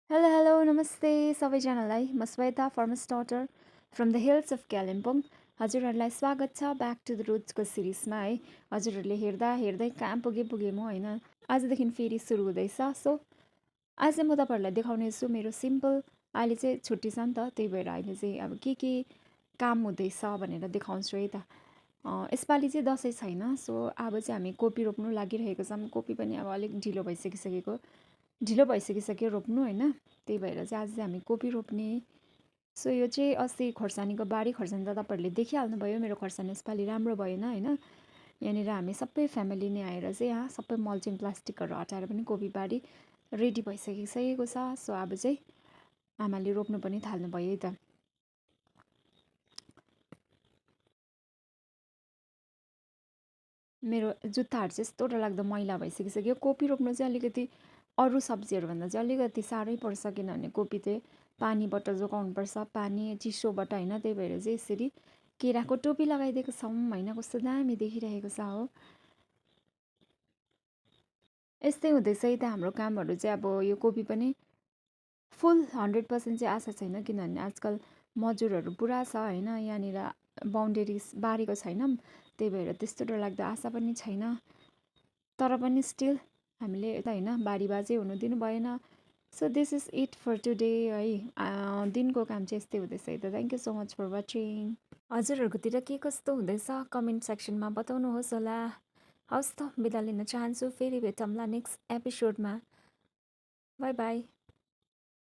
Hello hello नमस्ते सबैजनालाई म Shweta firms daughter from the hills of Kalimpong हजुरहरूलाई स्वागत छ ब्याक टु द रुट्सको सिरिजमा है। हजुरहरूले हेर्दा हेर्दै कहाँ पुगेँ म होइन। आजदेखि फेरि सुरु हुँदैछ। सो आज म तपाईँहरूलाई देखाउने छु मेरो सिम्पल अहिले चाहिँ छुट्टी छ नि त, त्यही भएर अहिले चाहिँ अब के काम हुँदैछ भनेर देखाउँछु है त। यसपालि चाहिँ दसैँ छैन, सो अब चाहिँ हामी कोपी रोप्नु लागिरहेको छौँ। कोपी पनि अब अलिक ढिलो भइसकिसक्यो रोप्नु होइन। त्यही भएर चाहिँ आज चाहिँ हामी कोपी रोप्ने। सो यो चाहिँ अस्ति खोर्सानीको बारी, खोर्सानी त तपाईँहरूले देखिहाल्नुभयो। मेरो खोर्सानी यसपालि राम्रो भएन होइन। यहाँनिर हामी सबै फ्यामिली नै आएर चाहिँ यहाँ सबै मल्चिङ प्लास्टिकहरू हटाएर पनि कोपी बारी रेडी भइसकिसकेको छ। सो अब चाहिँ आमाले रोप्नु पनि थाल्नुभयो है त। मेरो जुत्ताहरू चाहिँ यस्तो डरलाग्दो मैला भइसकिसक्यो। कोपी रोप्नु चाहिँ अलिकति अरू सब्जीहरूभन्दा चाहिँ अलिकति साह्रै पर्छ, किनभने कोपी चाहिँ पानीबाट जोगाउनुपर्छ, पानी चिसोबाट होइन। त्यही भएर चाहिँ यसरी केराको टोपी लगाइदिएको छौँ होइन। कस्तो दामी देखिरहेको छ हो। यस्तै हुँदैछ है त हाम्रो कामहरू चाहिँ। अब यो कोपी पनि फुल 100% चाहिँ आशा छैन, किनभने आजकल मजुरहरू पुरा छ होइन। यहाँनिर बााउन्डेरिज बारेको छैन, त्यही भएर त्यस्तो डरलाग्दो आशा पनि छैन। तर पनि स्टिल हामीले यता होइन बारी बाझै हुनु दिनु भएन। So this is it for today है। दिनको काम चाहिँ यस्तै हुँदैछ है त। Thank you so much for watching. हजुरहरूकोतिर के कस्तो हुँदैछ कमेन्ट सेक्सनमा बताउनुहोस् होला। हवस् त, बिदा लिन चाहन्छु। फेरि भेटौँला नेक्स्ट एपिसोडमा। By by.